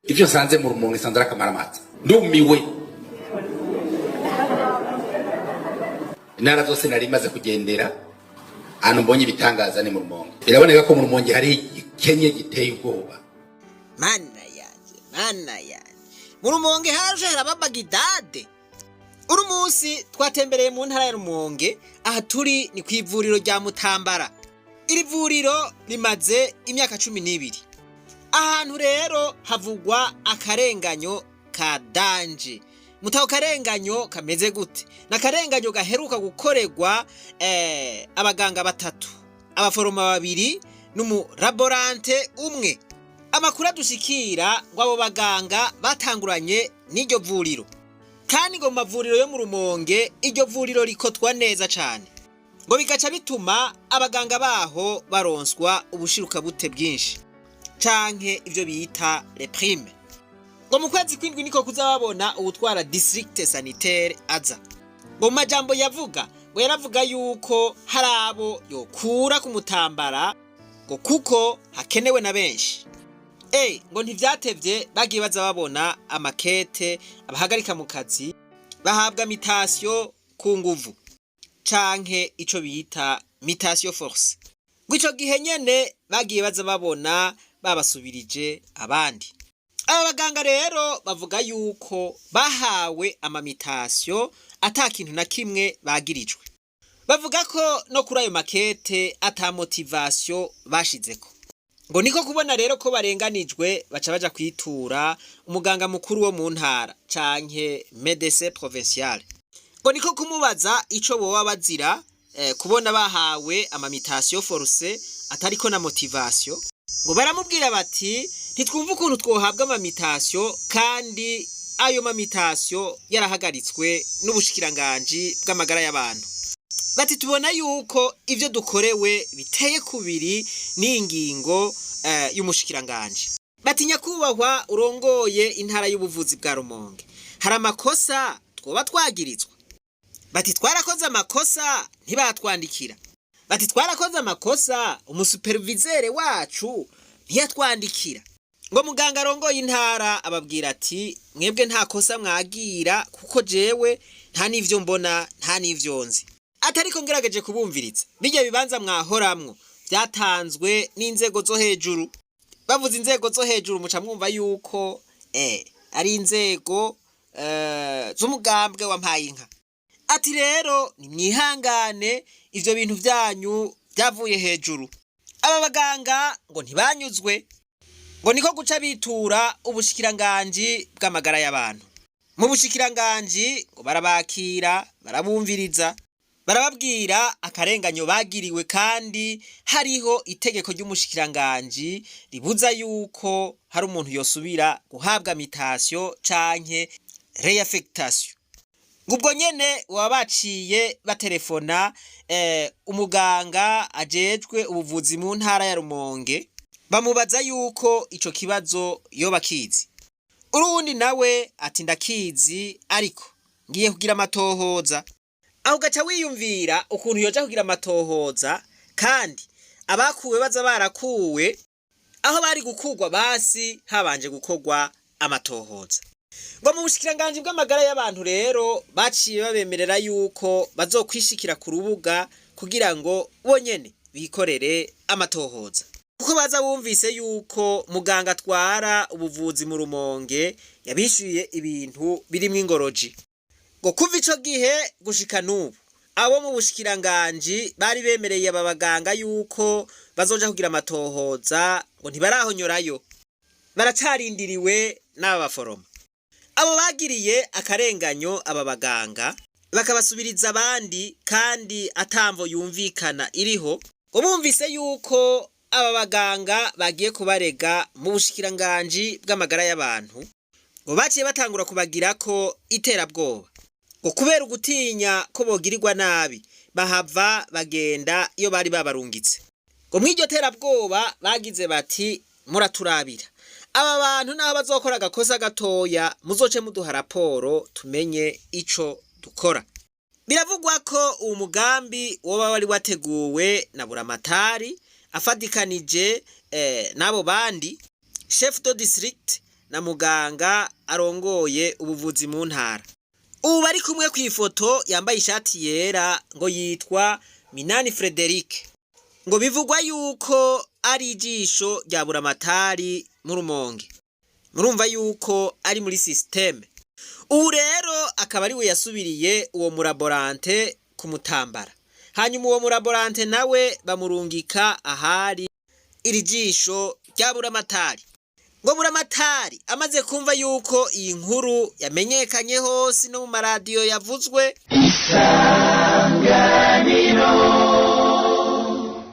Ibyo nsanze mu Rumonge nsanze ari akamaramaza, ndumiwe. Intara zose nari maze kugendera, ahantu mbonye ibitangaza ni mu Rumonge. Biraboneka ko mu Rumonge hari ikenye giteye ubwoba. Mana yanjye, mana yanjye, mu Rumonge hararusha haraba Bagidade. Uno munsi twatembereye mu ntara ya Rumonge. Aha turi ni ku ivuriro rya Mutambara. Iri vuriro rimaze imyaka 12. Ahantu rero havugwa akarenganyo ka danger. Mutaho karenganyo kameze gute? Ni akarenganyo gaheruka gukorerwa abaganga batatu, abaforoma babiri n'umulaborante umwe. Amakuru adushikira ngo abo baganga batanguranye n'iryo vuriro, kandi ngo mu mavuriro yo mu Rumonge iryo vuriro rikotwa neza cane, ngo bigaca bituma abaganga baho baronswa ubushirukabute bwinshi canke ivyo bita les primes. Ngo mu kwezi kw'indwi niko kuza babona uwutwara district sanitaire aza. Ngo mu majambo yavuga, ngo yaravuga yuko hari abo yokura ku Mutambara, ngo kuko hakenewe na benshi. Ngo ntivyatevye, bagiye baza babona amakete abahagarika mu kazi, bahabwa mutation ku nguvu canke ico bita mutation forcée. Ngo ico gihe nyene bagiye baza babona babasubirije abandi. Aba baganga rero bavuga yuko bahawe ama mutation ata kintu na kimwe bagirijwe. Bavuga ko no kuri ayo makete ata motivation bashizeko. Ngo niko kubona rero ko barenganijwe, baca baja kwitura umuganga mukuru wo mu ntara canke médecin provincial. Ngo niko kumubaza ico boba bazira kubona bahawe ama mutation forcée atariko na motivation. Ngo baramubwira bati: "Ntitwumva ukuntu twohabwa ama mutation kandi ayo ma mutation yarahagaritswe n'ubushikiranganji bw'amagara y'abantu." Bati: "Tubona yuko ivyo dukorewe biteye kubiri n'ingingo y'umushikiranganji." Bati: "Nyakubahwa urongoye intara y'ubuvuzi bwa Rumonge, hari amakosa twoba twagirizwa?" Bati: "Twarakoze amakosa ntibatwandikira." Bati: "Twarakoze amakosa, umu superviseur wacu ntiyatwandikira." Ngo muganga arongoye intara ababwira ati: "Mwebwe nta kosa mwagira, kuko jewe nta n'ivyo mbona, nta n'ivyo nzi." Atariko ngerageje kubumviriza, bijya bibanza mwahoramwo byatanzwe n'inzego zo hejuru. Bavuze inzego zo hejuru, muca mwumva yuko ari inzego z'umugambwe wa Mpayinka. Ati: "Rero nimwihangane, ivyo bintu vyanyu vyavuye hejuru." Aba baganga ngo ntibanyuzwe, ngo niko guca bitura ubushikiranganji bw'amagara y'abantu. Mu bushikiranganji ngo barabakira, barabumviriza, barababwira akarenganyo bagiriwe, kandi hariho itegeko ry'umushikiranganji ribuza yuko hari umuntu yosubira guhabwa mutation canke réaffectation. Ngo ubwo nyene baba baciye baterefona umuganga ajejwe ubuvuzi mu ntara ya Rumonge, bamubaza yuko ico kibazo yoba akizi. Uruwundi nawe ati: "Ndakizi, ariko ngiye kugira amatohoza." Aho ugaca wiyumvira ukuntu yoja kugira amatohoza kandi abakuwe baza barakuwe aho bari gukurwa, basi habanje gukorwa amatohoza. Ngo mu bushikiranganji bw'amagara y'abantu rero baciye babemerera yuko bazokwishikira ku rubuga kugira ngo bonyene bikorere amatohoza, kuko baza bumvise yuko muganga atwara ubuvuzi mu Rumonge yabishyuye ibintu birimwo ingoroji. Ngo kuva ico gihe gushika n'ubu, abo mu bushikiranganji bari bemereye aba baganga yuko bazoja kugira amatohoza, ngo ntibarahonyorayo, baracarindiriwe n'aba baforoma. Abo bagiriye akarenganyo aba baganga, bakabasubiriza abandi kandi atamvo yumvikana iriho, ngo bumvise yuko aba baganga bagiye kubarega mu bushikiranganji bw'amagara y'abantu, ngo baciye batangura kubagirako iterabwoba. Ngo kubera ugutinya ko bogirirwa nabi, bahava bagenda iyo bari babarungitse. Ngo mw'iryo terabwoba bagize bati: "Muraturabira aba bantu, naho bazokora agakosa gatoya, muzoce muduha raporo tumenye ico dukora." Biravugwa ko uwo mugambi woba wari wateguwe na Buramatari afadikanije n'abo bandi chef de district. na muganga arongoye ubuvuzi mu ntara. Ubu bari kumwe ku ifoto yambaye ishati yera ngo yitwa Minani Frederic. Ngo bivugwa yuko ari ijisho rya Buramatari mu Rumonge. Murumva yuko ari muri système. Ubu rero akaba ari we yasubiriye uwo mulaborante kumutambara. Hanyuma uwo mulaborante nawe bamurungika ahari iri jisho rya Buramatari. Ngo Buramatari amaze kumva yuko iyi nkuru yamenyekanye hose no mu maradiyo yavuzwe,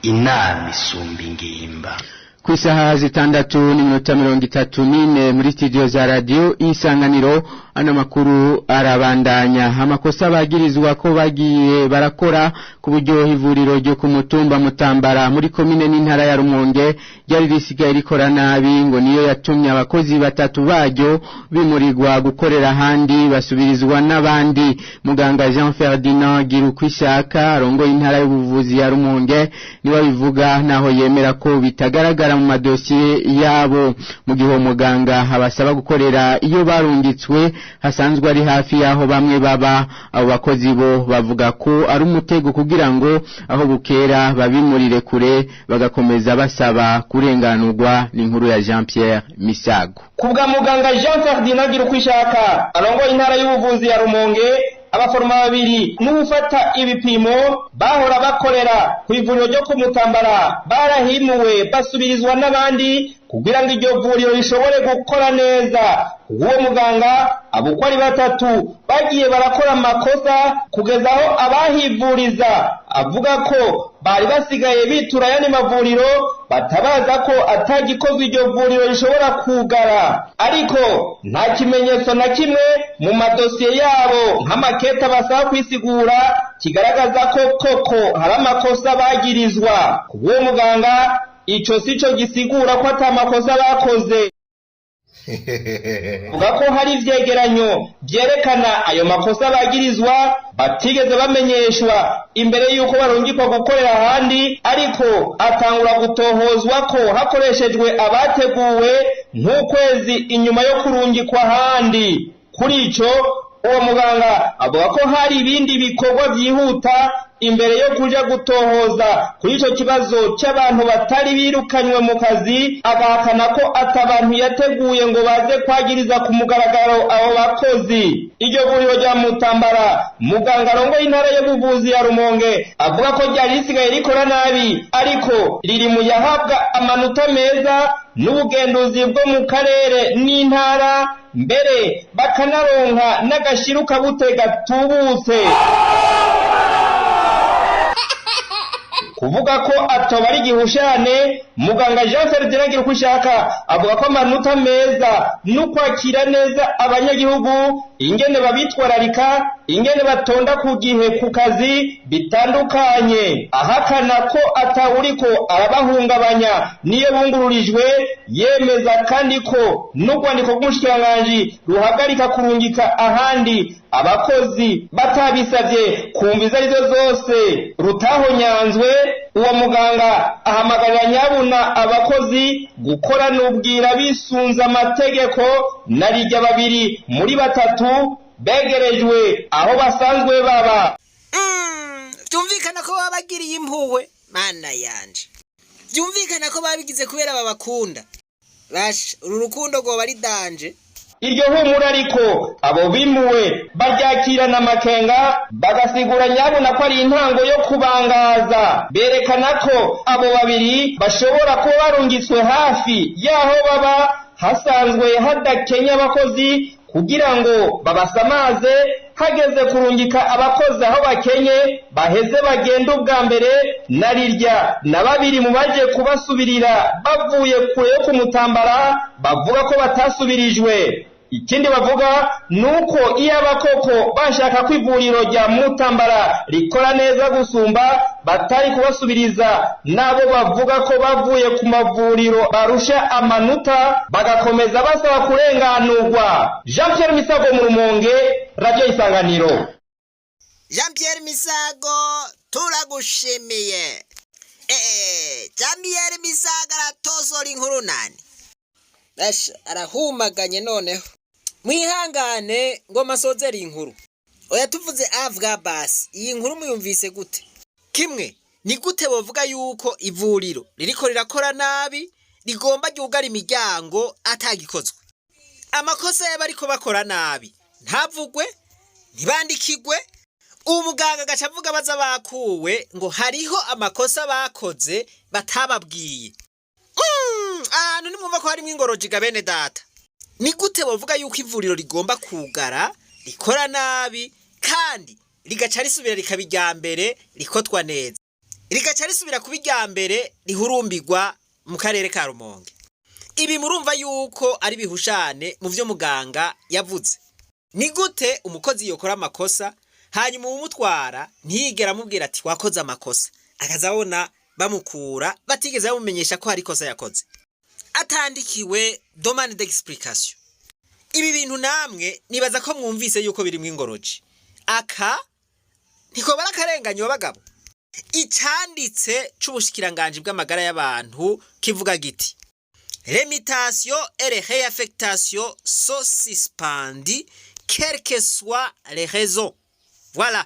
Inama isumba ingimba. Ku isaha 6:34 muri studio za radio Isanganiro, ano makuru arabandanya. Amakosa bagirizwa ko bagiye barakora ku buryo ivuriro ryo ku mutumba Mutambara muri komine n'intara ya Rumonge ryari risigaye rikora nabi, ngo niyo yatumye abakozi batatu baryo bimurirwa gukorera ahandi basubirizwa n'abandi. Muganga Jean Ferdinand Girukwishaka arongoye intara y'ubuvuzi ya Rumonge niwe abivuga, naho yemera ko bitagaragara mu madosiye yabo, mu gihe uwo muganga abasaba gukorera iyo barungitswe hasanzwe ari hafi y'aho bamwe baba. Abo bakozi bo bavuga ko ari umutego kugira ngo aho bukera babimurire kure, bagakomeza basaba kurenganurwa. Ni inkuru ya Jean Pierre Misago. Kubwa muganga Jean Ferdinand Girukwishaka arongoye intara y'ubuvuzi ya Rumonge, abaforoma babiri n'ufata ibipimo bahora bakorera ku ivuriro ryo kumutambara barahimuwe basubirizwa n'abandi kugira ngo iryo vuriro rishobore gukora neza. Uwo muganga abo uko ari batatu bagiye barakora amakosa kugeza aho abahivuriza avuga ko bari basigaye bitura ayandi mavuriro, batabaza ko atagikozwe iryo vuriro rishobora kugara. Ariko nta kimenyetso na kimwe mu madosiye yabo nk'amaketa basaba kwisigura kigaragaza ko koko hari amakosa bagirizwa. Uwo muganga ico sico gisigura ko ata makosa bakoze. Vuga ko hari ivyegeranyo vyerekana ayo makosa bagirizwa batigeze bamenyeshwa imbere y'uko barungikwa gukorera ahandi, ariko atangura gutohozwa ko hakoreshejwe abateguwe nk'ukwezi inyuma yo kurungikwa ahandi. Kuri ico uwo muganga avuga ko hari ibindi bikorwa vyihuta imbere yo kuja gutohoza kuri ico kibazo c'abantu batari birukanywe mu kazi, agahakana ko atabantu yateguye ngo baze kwagiriza ku mugaragaro abo bakozi. Iryo vuriro rya Mutambara, muganga arongoye intara y'ubuvuzi ya Rumonge avuga ko ryari risigaye rikora nabi, ariko riri mu yahabwa amanota meza n'ubugenduzi bwo mu karere n'intara, mbere bakanaronka n'agashiruka bute gatubutse. Kuvuga ko atoba ari igihushane, muganga Jean Ferdinand Girukwishaka avuga ko amanota meza n'ukwakira neza abanyagihugu, ingene babitwararika, ingene batonda ku gihe ku kazi bitandukanye. Ahakana ko atawuriko arabahungabanya niyo bungururijwe, yemeza kandi ko n'urwandiko rw'umushikiranganji ruhagarika kurungika ahandi abakozi batabisavye kumva izo arizo zose rutahonyanzwe. Uwo muganga ahamagarira nyabuna abakozi gukorana ubwira bisunze amategeko, na rijya babiri muri batatu begerejwe aho basanzwe baba. Byumvikana ko babagiriye impuhwe, mana yanje. Byumvikana ko babigize kubera babakunda. Basha, uru rukundo rwoba ari danger. Iryo humura ariko abo bimuwe baryakirana amakenga, bagasigura nyabuna ko ari intango yo kubangaza. Berekana ko abo babiri bashobora kuba barungitswe hafi y'aho baba hasanzwe hadakenya abakozi kugira ngo babasamaze, hageze kurungika abakozi aho bakenye baheze bagende ubwa mbere, na rirya na babiri mu baje kubasubirira bavuye kure yo kumutambara bavuga ko batasubirijwe. Ikindi bavuga nuko iyo abakoko bashaka ko ivuriro rya Mutambara rikora neza gusumba batari kubasubiriza, nabo bavuga ko bavuye ku mavuriro barusha amanota, bagakomeza basaba kurenganurwa. Jean Pierre Misago mu Rumonge, Radio Isanganiro. Jean Pierre Misago turagushimiye. Jean Pierre Misago aratozora inkuru nani? Basha, arahumaganye noneho. Mwihangane ngo masozere iyi nkuru. Oya, tuvuze avuga basi, iyi nkuru muyumvise gute? Kimwe ni gute bovuga yuko ivuriro ririko rirakora nabi, rigomba ryugara imiryango atagikozwe? Amakosa y'abariko bakora nabi ntavugwe, ntibandikigwe. Uwo muganga agaca avuga baza bakuwe ngo hariho amakosa bakoze batababwiye. Ahantu nimwumva ko harimwo ingorojiga, bene data. Ni gute bovuga yuko ivuriro rigomba kugara rikora nabi, kandi rigaca risubira rikaba irya mbere rikotwa neza, rigaca risubira kuba irya mbere rihurumbirwa mu karere ka Rumonge? Ibi murumva yuko ari bihushane mu vyo muganga yavuze. Ni gute umukozi yokora amakosa, hanyuma uwumutwara ntiyigera amubwira ati wakoze amakosa, akaza abona bamukura batigeze bamumenyesha ko hari ikosa yakoze, atandikiwe demande d'explication? Ibi bintu namwe nibaza ko mwumvise yuko birimwo ingoroji. Aka ntikobara akarenganyo bagabo. Icanditse c'ubushikiranganji bw'amagara y'abantu kivuga giti: "Les mutations et les réaffectations sont suspendues, quelles que soient les raisons." Voilà,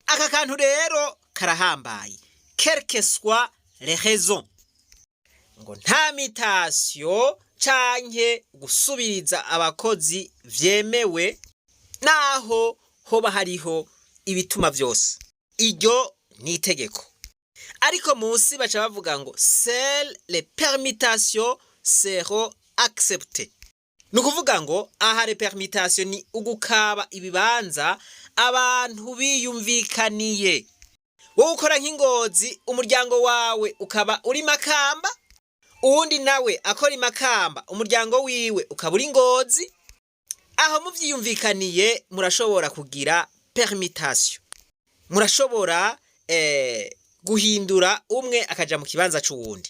aka kantu rero karahambaye: "Quelles que soient les raisons", ngo nta mutation canke gusubiriza abakozi vyemewe naho hoba hariho ibituma vyose. Iryo ni itegeko. Ariko munsi baca bavuga ngo "seules les permutations seront acceptées". Ni ukuvuga ngo aha les permutations ni ugukaba ibibanza abantu biyumvikaniye. Wowe ukora nk'ingozi, umuryango wawe ukaba uri Makamba, uwundi nawe akora Imakamba, umuryango wiwe ukaba uri Ngozi, aho muvyiyumvikaniye murashobora kugira permutation, murashobora guhindura, umwe akaja mu kibanza c'uwundi.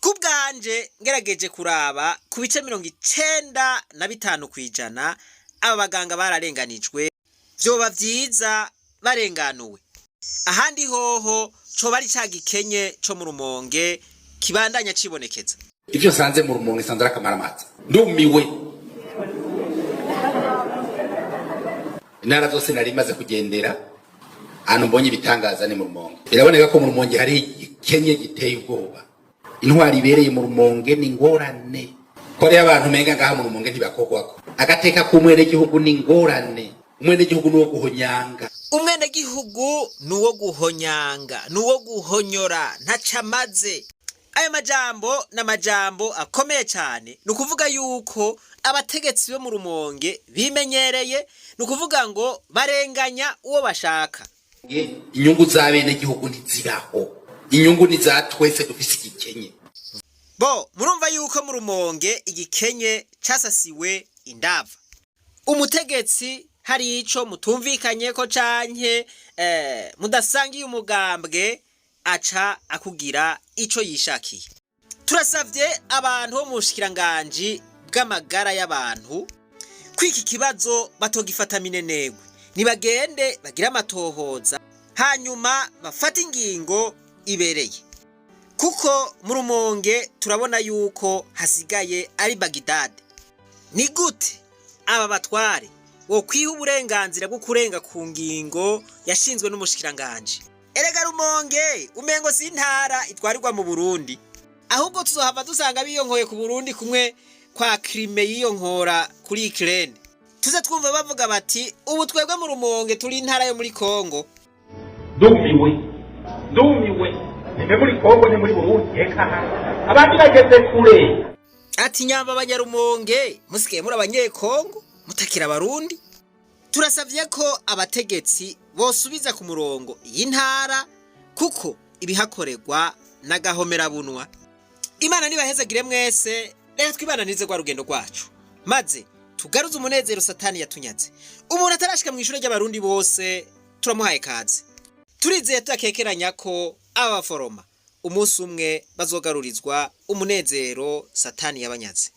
Ku bwanje, ngerageje kuraba, ku bice 95% aba baganga bararenganijwe. Vyoba vyiza barenganuwe. Ahandi hoho coba ari ca gikenye co mu Rumonge kibandanya cibonekeza. Ivyo nsanze mu Rumonge nsanze ari akamaramaza, ndumiwe. Intara zose nari maze kugendera, ahantu mbonye ibitangaza ni mu Rumonge. Biraboneka ko mu Rumonge hari igikenye giteye ubwoba. Intwari ibereye mu Rumonge ni ingorane, ko hariyo abantu umenga ngaha mu Rumonge ntibakogwako. Agateka k'umwenegihugu ni ingorane, umwenegihugu ni uwo guhonyanga. Umwenegihugu ni uwo guhonyanga, ni uwo guhonyora, ntaco amaze. Ayo majambo ni amajambo akomeye cyane. Ni ukuvuga yuko abategetsi bo mu Rumonge bimenyereye, ni ukuvuga ngo barenganya uwo bashaka. Inyungu z'abenegihugu ntizibaho, inyungu ni za twese dufise igikenye. Bo murumva yuko mu Rumonge igikenye casasiwe indava. Umutegetsi hari ico mutumvikanye ko canke mudasangiye umugambwe, aca akugira ico yishakiye. Turasavye abantu bo mu bushikiranganji bw'amagara y'abantu ko iki kibazo batogifata minenegwe. Nibagende bagire amatohoza, hanyuma bafate ingingo ibereye, kuko mu Rumonge turabona yuko hasigaye ari Bagidade. Ni gute aba batware wokwiha uburenganzira bwo kurenga ku ngingo yashinzwe n'umushikiranganji? Erega Rumonge umengo si intara itwarirwa mu Burundi, ahubwo tuzohava dusanga biyonkoye ku Burundi kumwe kwa Crimée yiyonkora kuri Ukraine. Tuze twumva bavuga bati ubu twebwe mu Rumonge turi intara yo muri Kongo. Ndumiwe, ndumiwe. Nimbe muri Kongo, ni muri Burundi, eka abandi bageze kure. Ati nyamba abanyarumonge musigaye muri abanyekongo, mutakira abarundi. Turasavye ko abategetsi bosubiza ku murongo iyi ntara, kuko ibihakorerwa n'agahomerabunwa. Imana nibahezagire mwese. Reka twibananize rwa rugendo rwacu, maze tugaruze umunezero Satani yatunyaze. Umuntu atarashika mu ishure ry'abarundi bose turamuhaye kaze. Turizeye tudakekeranya ko aba baforoma umunsi umwe bazogarurizwa umunezero Satani yabanyaze.